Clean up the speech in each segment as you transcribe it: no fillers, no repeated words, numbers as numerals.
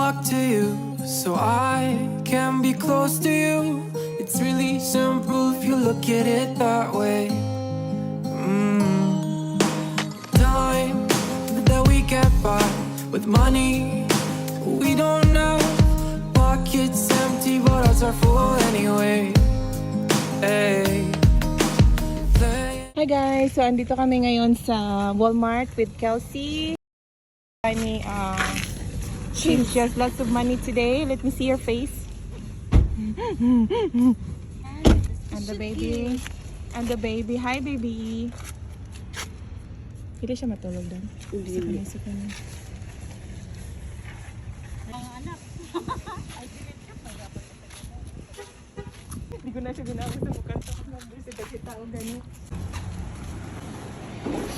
Talk to you so I can be close to you. It's really simple if you look at it that way. Time that we get by with money we don't know. Pockets empty, but hearts are full anyway. Hey. Play. Hi guys! So andito kami ngayon sa Walmart with Kelsey. Ani, she has lots of money today. Let me see your face. And the baby. And the baby. Hi, baby. Pili siya matulog doon. Hindi. Sige na. Hindi ko na siya ginawag sa mukha. Sa tao ganyan.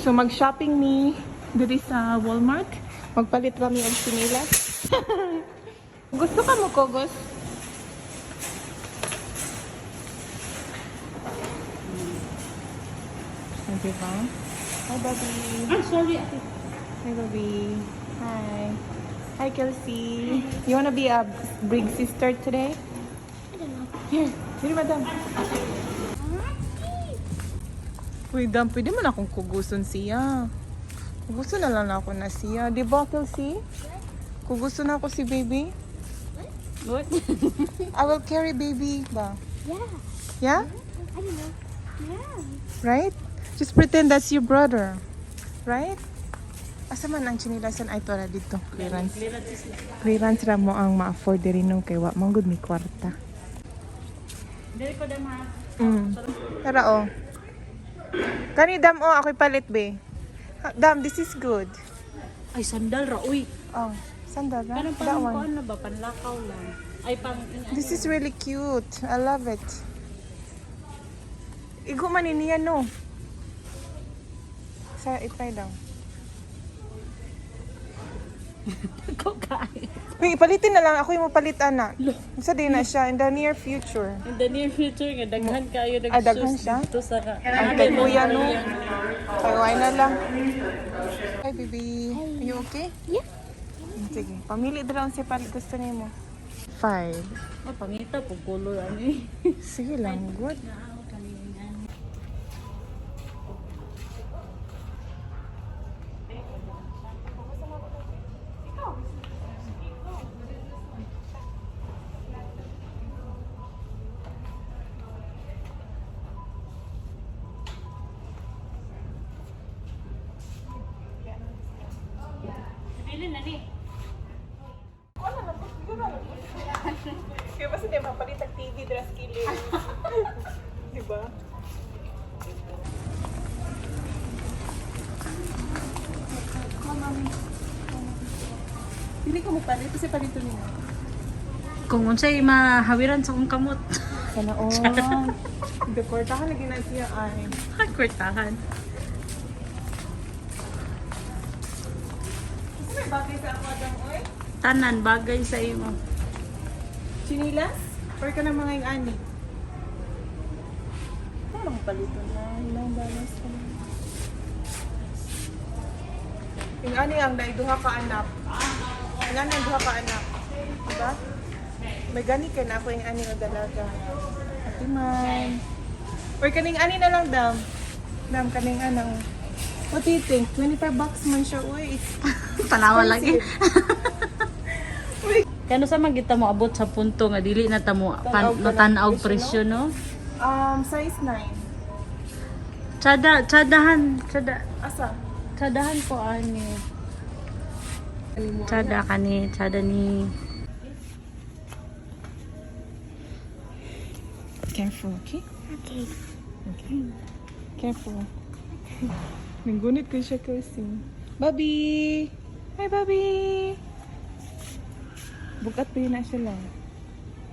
So mag-shopping mi diri sa Walmart. Magpalit kami og sinilas. Gusto ka mo kogos? Di ba? Hi, Bobby. I'm sorry, ate. Hi, Bobby. Hi. Hi, Kelsey. You wanna be a big sister today? I don't know. Here, here, madam. Uy, dam, pwede man akong kuguson siya. Kuguson na lang ako na siya. Di ba, Kelsey? Kuguson na ako si baby. What? I will carry baby ba? Yeah. Yeah? I don't know. Yeah. Right? Just pretend that's your brother. Right? Asa man ang chinilasan ay tora dito. Clearance. Clearance ra mo ang ma-afford diri no kay wa man gud mi kwarta. Dili ko dam ha. Tara oh. Kani dam oh, ako'y palit be. Ha, Dam, this is good. Ay, sandal ra, uy. Oh, sandal ra. Kanang That pang one. kuan na ba? Panlakaw lang. Ay, pang... This is really cute. I love it. Igo man ni niya no. Sa itry daw. Ko kain. Uy, palitin na lang. Ako yung mapalit, ana. Sa din na siya in the near future. In the near future, nga daghan kayo Ay, daghan nag-shoes siya? dito sa... Ang kay kuya, no? Ay, na lang. Hi, baby. Are you okay? Yeah. Sige. Pamili dra si palit gusto nimo. Five. Oh, pangita po color ano eh. Sige lang, good. Pili na ni. Kaya basta di mapalit ang TV dress kilig. Di ba? Pili ko mo palit kasi palito niya. Kung unsay mahawiran sa akong kamot. Sana all. Dekortahan lagi na siya ay. Kwartahan. Kasi may bagay sa ako adam oy. Tanan bagay sa imo. Chinilas? Or ka ng mga yung ani? Ano lang palito na? Ilang balas ka na. Yung ani ang naiduha ka anak. Yung ani ang duha ka anak. Diba? May gani ka na ako yung ani o dalaga. Ati man. Or kaning ani na lang dam. Dam kaning ano. What do you think? $25 man siya. Uy, it's Tanawa lagi. Kano sa man kita mo abot sa punto nga dili na ta mo Tan-aw ka ng tan-aw presyo, presyo no? Size 9. Tsada, tsadahan, tsada, Asa? tsadahan ko ani. Tsada kani, tsada ni. Careful, okay? Okay. Okay. Careful. Nanggunit ko siya kasi. Bobby! Hi, Bobby! Bukat pa yun na siya lang.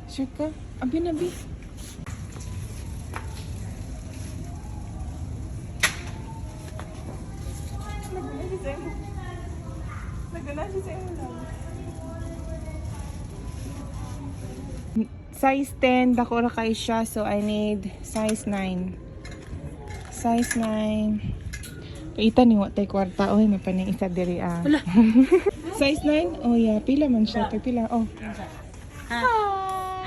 Sure ka? Abi na, Bi. Nagana siya sa imo. Nagana siya sa imo lang. Size 10, dako ra kay siya, so I need size 9. Size 9. Paita ni wa tay kwarta oy, mapaning isa diri ah. Wala. Size 9? Oh yeah, pila man siya. Kay pila. Oh. Ha?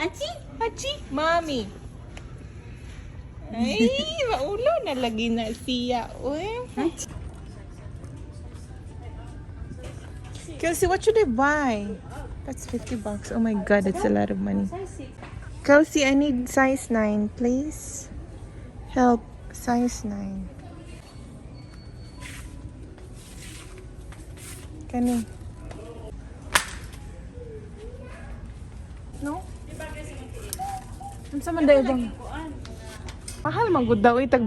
Achi? Hachi, mami. Ay, maulo na lagi na siya. Uy. Kelsey, what should I buy? That's $50. Oh my God, that's a lot of money. Kelsey, I need size 9, please. Help, size 9. Kani? No? Unsa man dayo bang? Mahal man gud daw eh, tag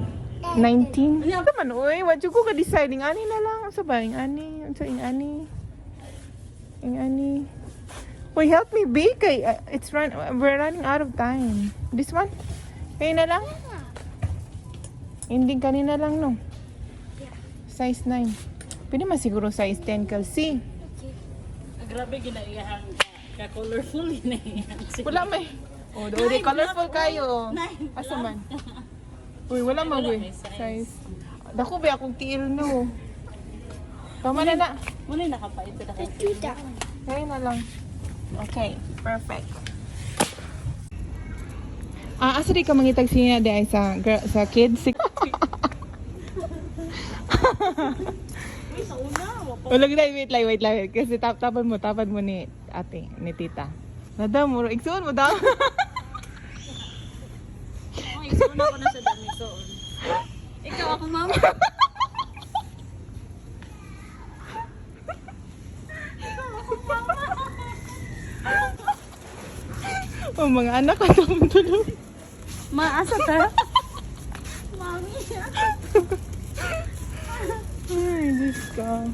19. Unsa man oy, wa jud ko ka decide ing ani na lang unsa ba ing ani, unsa ing ani? Ing ani. Uy, help me be kay it's run we're running out of time. This one? Kayo na lang? Hindi kanina lang no. Size 9. Pwede man siguro size 10, Kelsey. Grabe ginaiyahang ka colorful ginaiyahang. Wala may. Oh, do di colorful kayo. Nine. Asa man? Uy, wala man Wala uy. may size. Size. Dako ba akong tiil no. Tama na na. Muna nakapait sa Let's do that one. Ngayon na lang. Okay, perfect. Ah, asa di ka mangitag siya di ay sa girl, sa kids? Uy, sa una. Wa pa. Wala gid, wait lang, wait lang. Kasi tapad mo, tapad mo ni ate, ni tita. Nada mo, igsuon mo daw. Uy, sa una ko na sa dami soon. Ikaw ako, ma'am. Oh, mga anak ko itong tulog. Maasa ta? Mami. Ay, Diyos ko.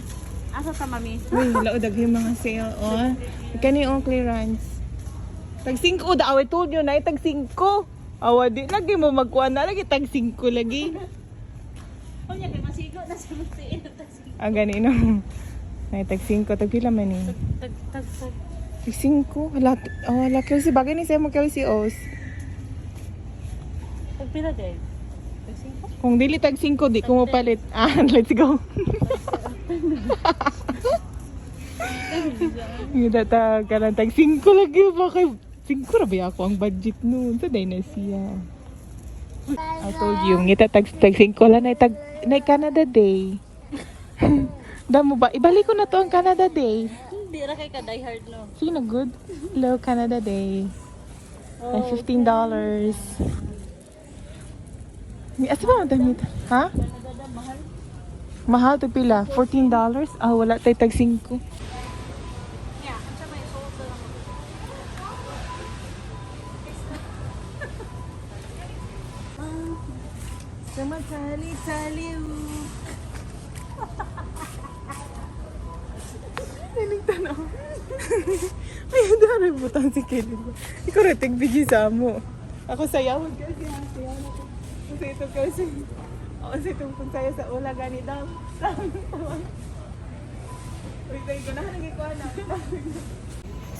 Asa ta, mami? Uy, laod yung mga sale, oh. Kani yung clearance. Tag 5 da away told you na tag 5. Awa di lagi mo magkuha na lagi tag 5 lagi. Unya kay masigo na sa mga Ah, gani no. Ay tag 5 tag pila man ni. Tag tag tag. Tag 5. Hala, oh, hala kasi bagay ni sa mo Kelsey Os. Tag pila day? Tag singko? Kung dili tag 5 di ko mopalit. Ah, let's go. Ngita ta karan tag 5 lagi ba kay 5 ra ba ako ang budget noon sa Dynastia. I told you, ngita tag tag 5 lang na tag na Canada Day. Damo ba? Ibalik ko na to ang Canada Day. Hindi ra kay ka die hard no. Sino good? Hello, Canada Day. Ay, $15. Ni asa ba ang damit? Ha? Canada mahal. Mahal to pila? $14? Ah, wala tayo tag 5. Yeah, unsa may suot lang. Samatali tali. Naling tanaw. Ay, dami butang si Kelly. Ikaw rin, tigbigi sa mo. Ako sayawag kasi ha, sayaw na ko. Kasi ito kasi. Ako sa itong kung sa ula gani dam. Dam. Uy, tayo ko na nagikuha na.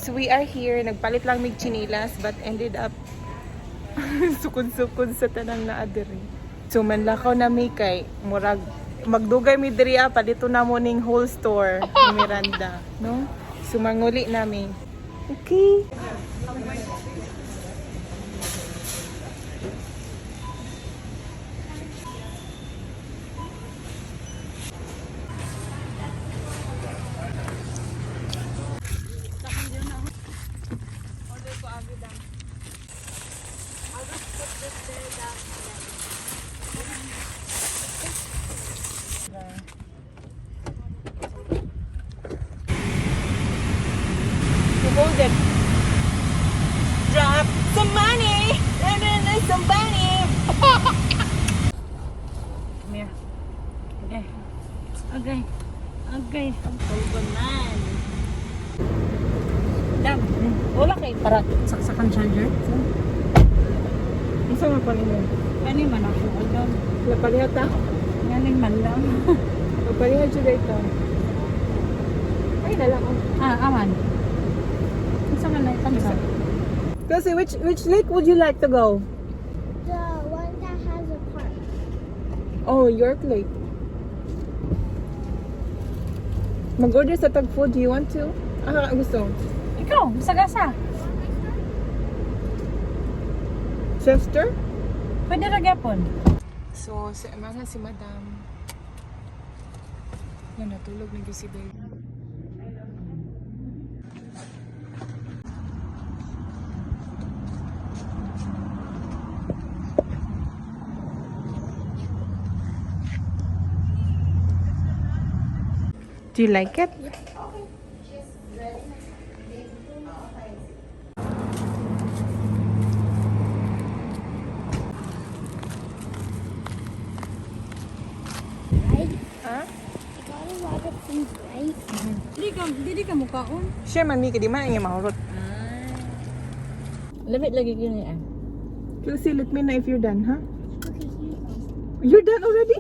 So we are here, nagpalit lang mig chinilas but ended up sukod-sukod sa tanang naadiri. So manlakaw na mi kay murag magdugay mi diri ah, palito na mo ning whole store ni Miranda, no? So manguli nami. Okay. You hold it. Drop some money. And then some money. Come here. Okay. Okay. Okay. Tulgunan. Dam. Wala kay para saksakan charger. Unsa man pa nimo? Kani man ako alam. Napalihat ta? Nganing man lang. Napalihat jud ito. Ay na lang oh. Ah, aman. Unsa man na kansa? Kasi which lake would you like to go? The one that has a park. Oh, York Lake. Mag-order sa tag food. Do you want to? Ah, gusto. Ikaw, sagasa. Chester? Pwede ra gyapon. So, si, mga si Madam. Yan, natulog na gyud si baby. Do you like it? Right? Huh? I got a lot of food, right? Dili ka mukaon. Share man mi kay di man ang mahurot. Lamit lagi kini ah. Kelsey, let me know if you're done, huh? Okay, here you go. You're done already?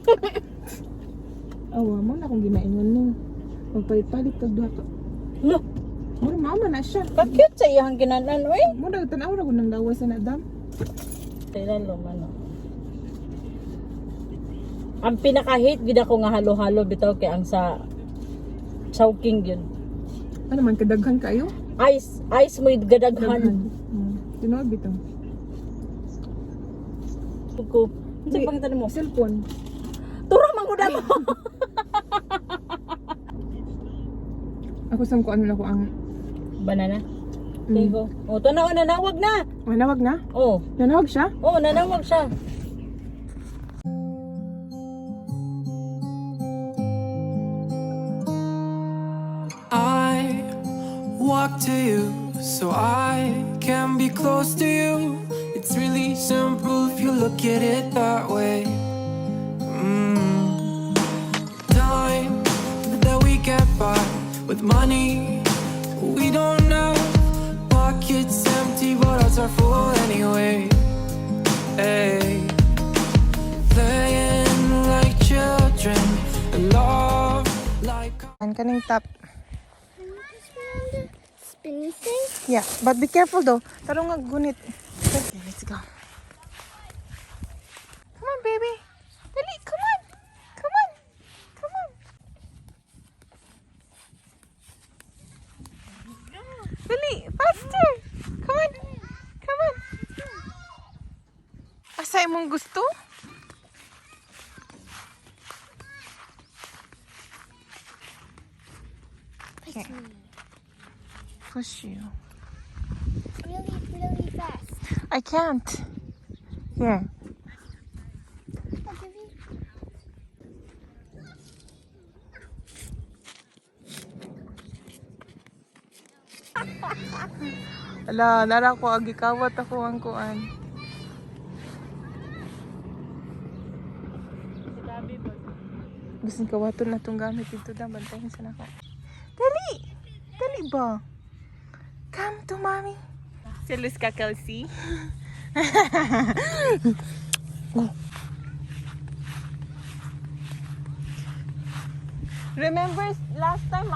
Awa mo na akong ginaingon no. Magpalit-palit kag duha ka. Lo, Mura mama na siya. ka-cute sa iyang ginanan oy. Mo na tan-aw ra ko ng lawas na dam. Kailan man no. Ang pinaka-hate gid ako nga halo-halo bitaw kay ang sa Chowking yun. Ano man kadaghan kayo? Ice, ice mo yung gadaghan. Tinuod bitaw. Ko. Unsa pangitan mo? Cellphone. Turo man gud mo. Ako sam ko ano na ko ang Banana. Tego. Oh, tanaw nanawag na. Nanawag na? Oh, Nanawag siya? oh nanawag siya. I walk to you so I can be close to you. It's really simple if you look at it that way. Time that we get by with money we don't know. Pockets empty, but hearts are full anyway. Hey. Playing like children and love like. Ang kaning top. Can you just put on the spinny thing? Yeah, but be careful though. Tarong nga gunit. Okay, let's go. Come on, baby. Dali, come on. Come on. Come on. Dali, faster. Come on. Come on. Asa imong gusto? Push me. Push you. Really, really fast. I can't. Here. I'll give you. Ala, nara ko agikawat ako ang kuan. Bisin kawaton na tong gamit dito da bantayan sa nako. Dali. Dali ba? Come to mommy. Silos ka, Kelsey. Go. Remember last time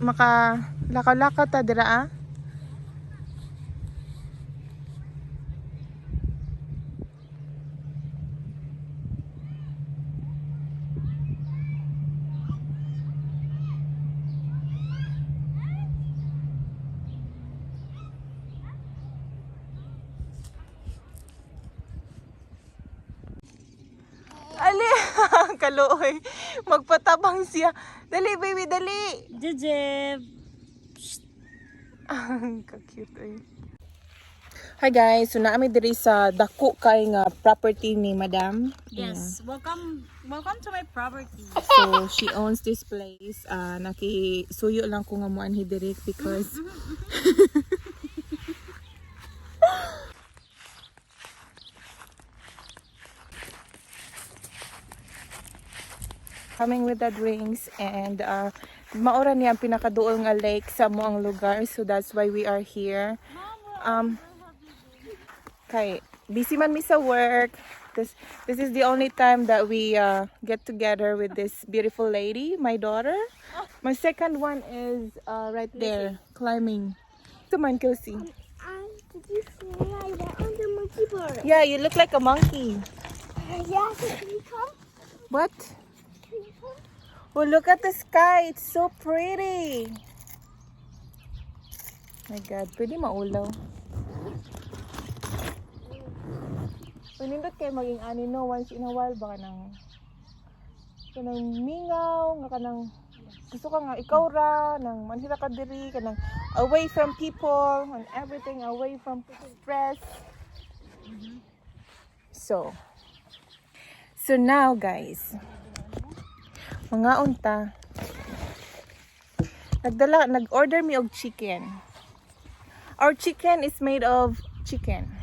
maka laka-laka ta dira ah? Ali, kaluoy. Magpatabang siya. Dali, baby, dali. Jejeb. Ang ka-cute ay. Hi guys, so naami diri sa dako kay nga property ni Madam. Yes, welcome to my property. So she owns this place. Nakisuyo lang ko nga moanhi diri because coming with the drinks and maura niya ang pinakaduol nga lake sa moang lugar, so that's why we are here. Kay busy man mi sa work. This is the only time that we get together with this beautiful lady, my daughter. My second one is right there climbing. Come on, Kelsey. Did you see I went on the monkey bar? Yeah, you look like a monkey. Yeah, so can you come? What? Can you come? Well, look at the sky. It's so pretty. My God, pwede maulaw. Panindot kay maging ani, no, once in a while baka nang mingaw nga kanang gusto ka nga ikaw ra nang manhira ka diri, kanang away from people and everything, away from stress. So now, guys, mga unta, nagdala, nag-order mi og chicken. Our chicken is made of chicken.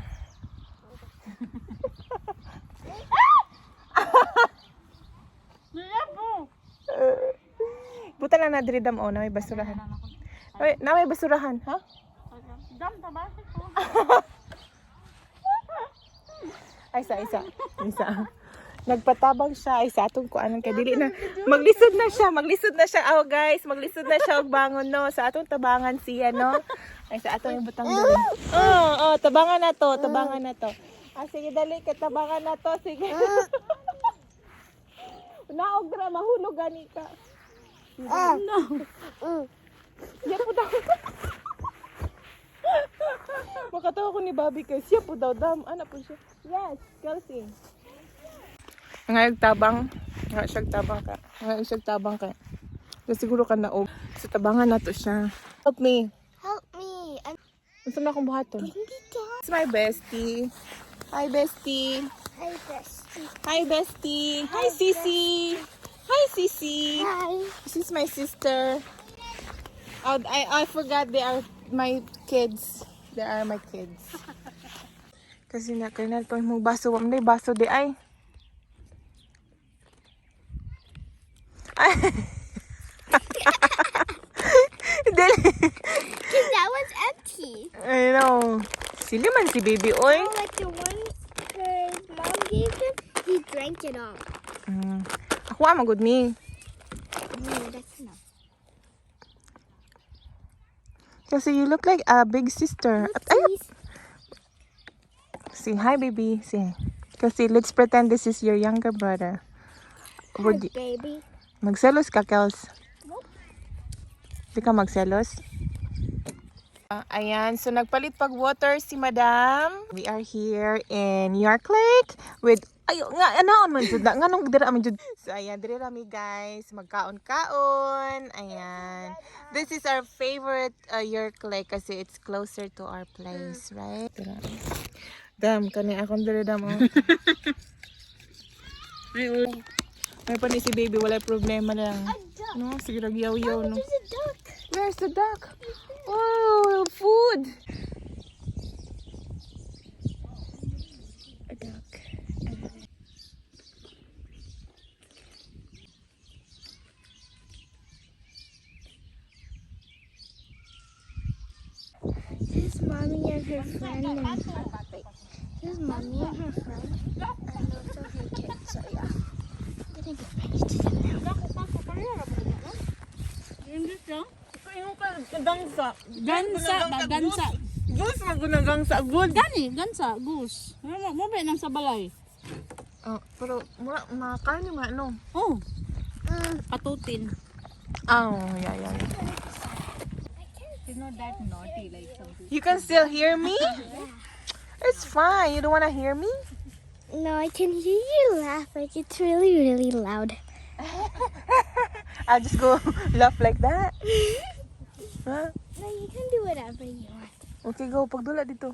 Buta lang na diri, dam, oh, na may basurahan. Ay, na may basurahan, ha? Dam, taba. Ay, isa, isa. Isa. Nagpatabang siya ay sa atong kuanan kay dili na maglisod na siya, maglisod na siya. Oh guys, maglisod na siya og bangon, no, sa atong tabangan siya, no. Ay, sa atong ibutang dali. Oh, tabangan na to, tabangan na to. Ah, sige, dali kay tabangan na to, sige. Naog dra, mahulog gani ka. No. Siya po daw. Makatawa ko ni Bobby kay siya po daw dam. Ano po siya? Yes, Kelsey. Ngayog tabang. Nga siya tabang ka. Nga siya tabang ka. So, siguro ka naog. So tabangan na to siya. Help me. Help me. I'm Unsa man akong buhaton? down. It's my bestie. Hi, bestie. Hi, bestie. Hi, bestie. Hi, Sisi. Hi, Sisi. Hi. This is my sister. Oh, I forgot they are my kids. They are my kids. Kasi na kay na to mong baso, wa man day baso di ay. Ay. Dili. Because that one's empty. I know. Sili man si baby oy. Oh, like the one his mom gave him, he drank it all. Ako ah, magud ni. No, that's enough. Kasi you look like a big sister. At ay, Please. say hi, baby. Say. Kasi let's pretend this is your younger brother. Hi, Would you, baby. Magselos ka, Kels? Nope. Di ka magselos? Ah, ayan, so nagpalit pag water si Madam. We are here in York Lake with ay nga ano man jud na nganong dira man jud. So ayan, diri ra mi, guys, magkaon-kaon. Ayan. This is our favorite York Lake kasi it's closer to our place, right? Dira. Dam kani akong diri, dam, oh. May pa ni si baby, wala problema lang. A duck. No, sige rag yaw-yaw, no. There's a duck. Where's the duck? Oh, food! A duck. This mommy and her friend and wait, this mommy and her friend and also her kids. So yeah, I'm gonna get ready to them now. Gansa. Gansa ba? Gansa. Goose, magunang sa good. Gani, gansa, goose. Ano, mo ba nang sa balay? Oh, pero mura makain nga, no. Oh. Patutin. Oh, yeah. She's not that naughty like some You can still hear me? It's fine. You don't wanna hear me? No, I can hear you laugh. Like it's really, really loud. I'll just go laugh like that. Huh? No, you can do whatever you want. Okay, go. Pagdula dito.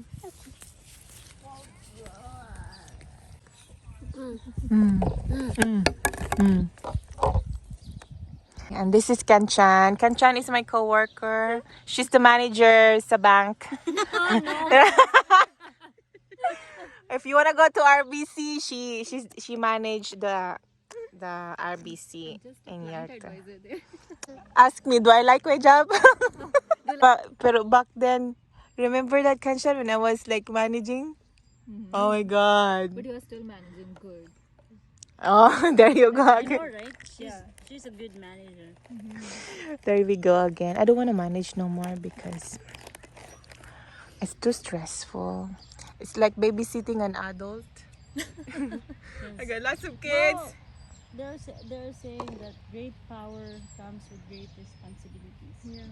And this is Kanchan. Kanchan is my coworker. She's the manager sa bank. If you wanna go to RBC, she managed the RBC in York. Ask me, do I like my job? But pero back then, remember that, Kanchan, when I was like managing? Oh my God. But you are still managing good. Oh, there you go I again. know, right? She's a good manager. There we go again. I don't want to manage no more because it's too stressful. It's like babysitting an adult. I got lots of kids. There They're saying that great power comes with great responsibilities. Yeah.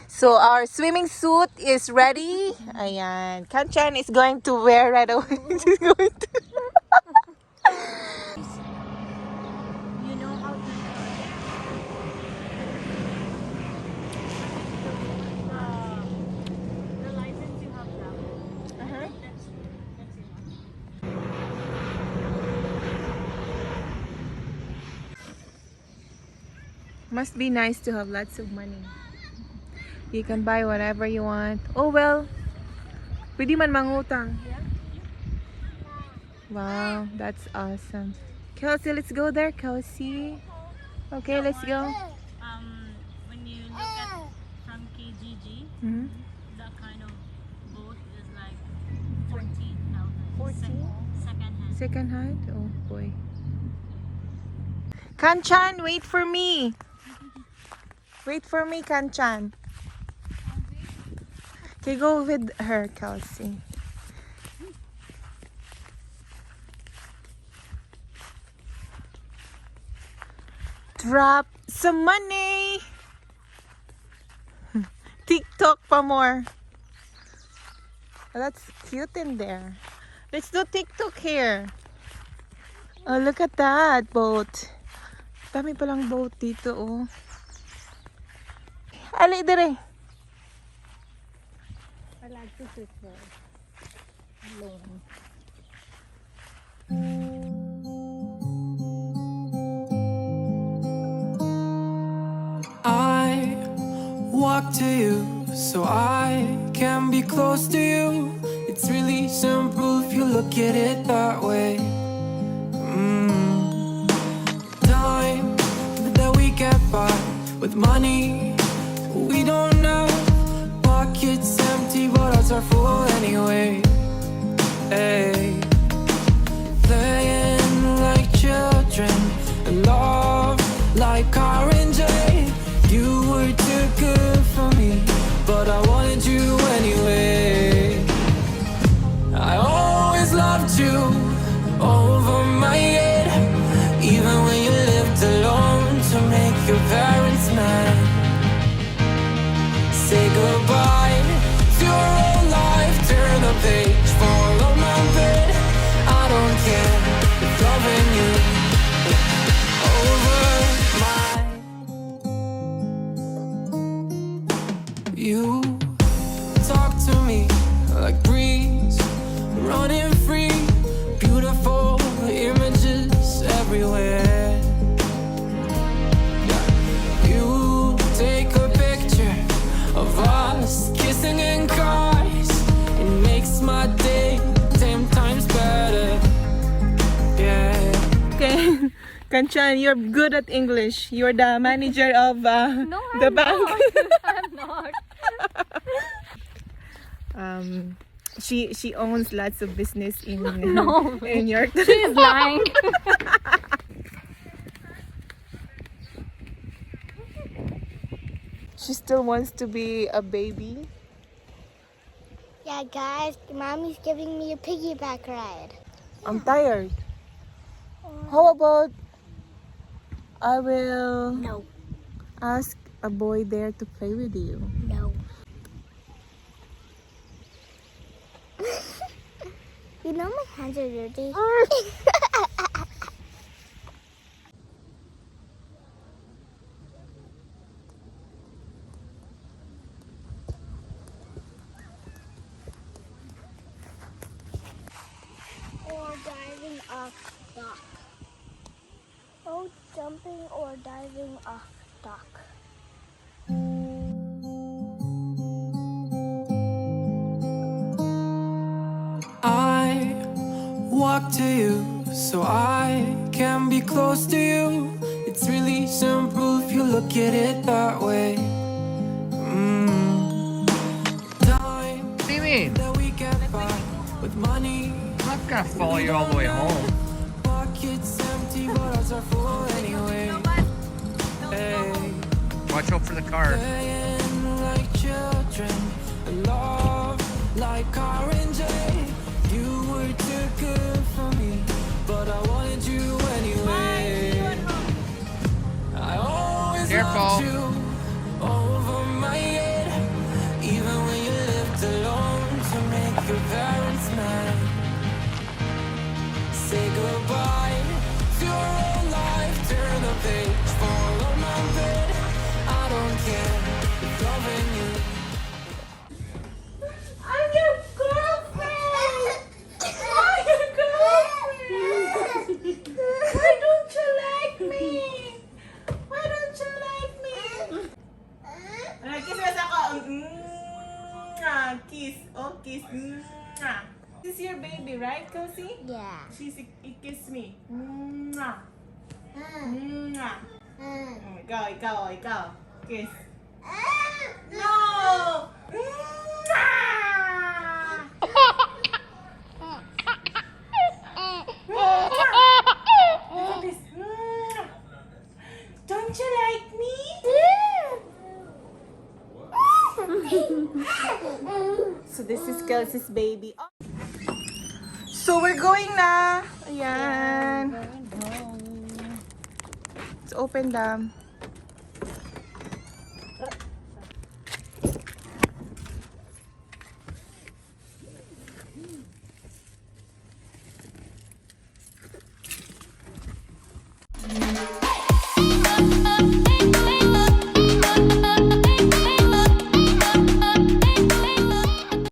So our swimming suit is ready. Ayan. Kanchan is going to wear right away. She's going to. You know how to the license you have now. That's enough. Must be nice to have lots of money. You can buy whatever you want. Oh well, pwede man mangutang. Wow, that's awesome. Kelsey, let's go there, Kelsey. Okay, let's go. When you look at from KGG, that kind of boat is like 14,000. 14? Second hand. Second hand? Oh boy. Kanchan, wait for me. Wait for me, Kanchan. Okay, go with her, Kelsey. Drop some money. TikTok pa more. That's cute in there. Let's do TikTok here. Oh, look at that boat. Dami palang boat dito, oh. Ali, dire. I like to sit there alone. I walk to you so I can be close to you. It's really simple if you look at it that way. Time that we get by with money we don't know. Pockets empty, but hearts are full anyway. Hey. Playing like children and love like R and J. You were too good for me, but I wanted you anyway. I always loved you over my head, even when you lived alone to make your parents mad. Say goodbye to your old life, turn the page, follow my bed. I don't care if loving you over my. You talk to me like breeze running free, beautiful images everywhere. You take a picture of us kissing in cars. It makes my day 10 times better. Yeah. Okay. Kanchan, you're good at English. You're the manager of No, the I'm bank. not. I'm not. She owns lots of business in No. in York. She's lying. She still wants to be a baby. Yeah, guys, mommy's giving me a piggyback ride. I'm tired. How about I will No, ask a boy there to play with you. No. You know my hands are dirty. Or diving off dock. Oh, jumping or diving off dock. I walk to you so I can be close to you. It's really simple if you look at it that way. Time What do you mean? that we get by with money. I'm not gonna follow you all the way home. Pockets empty, but hearts are full anyway. Hey. Watch out for the car. Playing like children, and love like R and J. You were You're too good for me, but I wanted you anyway. I always Careful. loved you over my head, even when you lived alone to make your parents mad. Say goodbye to your old life, turn the page, fall on my bed. I don't care if loving you. I'm your girlfriend! I'm your girlfriend! Why don't you like me? Why don't you like me? Ano, kiss mo sa ako. Mwah. Kiss. Oh, kiss. Mwah. This is your baby, right, Kelsey? Yeah. He kissed me. Mwah. Mwah. Ikaw, ikaw, ikaw. Kiss. No! Mwah! Look at this. Mwah. Don't you like me? So this is Kelsey's baby. So we're going na. Ayan. Let's open them.